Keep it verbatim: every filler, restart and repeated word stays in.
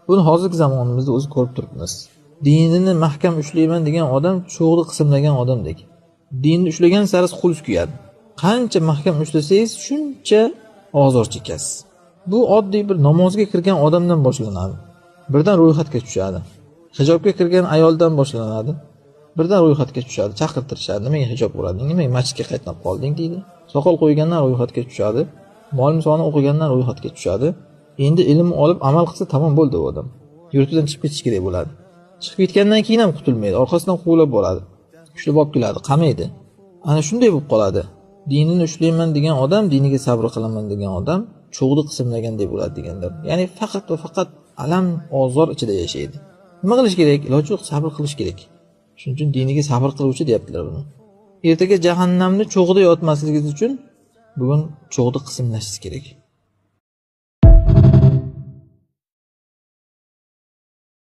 Buni hozirgi zamonimizda o'zi ko'rib turibmiz. Dinini mahkam ushlayman degan odam cho'g'da qismlagan odamdek. Dinni ushlagan sari qo'l kuyadi. Qancha mahkam ushlasangiz, shuncha ozor chekasiz. Bu oddiy bir namozga kirgan odamdan boshlanadi. Birdan ro'yxatga tushadi. Hijobga kirgan ayoldan boshlanadi. Birdan ro'yxatga tushadi, chaqirtirishadi. "Nimaga hijob o'rading? Nimaga masjidga qaytmay qolding?" deydi. Soqol qo'ygandan ro'yxatga tushadi. Muallim soni o'qigandan ro'yxatga tushadi. Endi ilm olib amal qilsa tamom bo'ldi u odam. Yurtidan chiqib ketish kerak bo'ladi. Chiqib ketgandan keyin ham qutulmaydi. Orqasidan quvlab boradi. Ushlab olib keladi, qamaydi. Ana shunday bo'lib qoladi. Dinini ushlayman degan odam, diniga sabr qilaman degan odam cho'g'da qismlaganday bo'ladi deganlar. Ya'ni faqat va faqat alam, ozor ichida yashaydi. Nima qilish kerak? Iloji yo'q, sabr qilish kerak. Shuning uchun diniga sabr qiluvchi deyaptilar buni. Ertaga jahannamni cho'g'ida yotmasligingiz uchun bugun cho'g'da qismlashingiz kerak.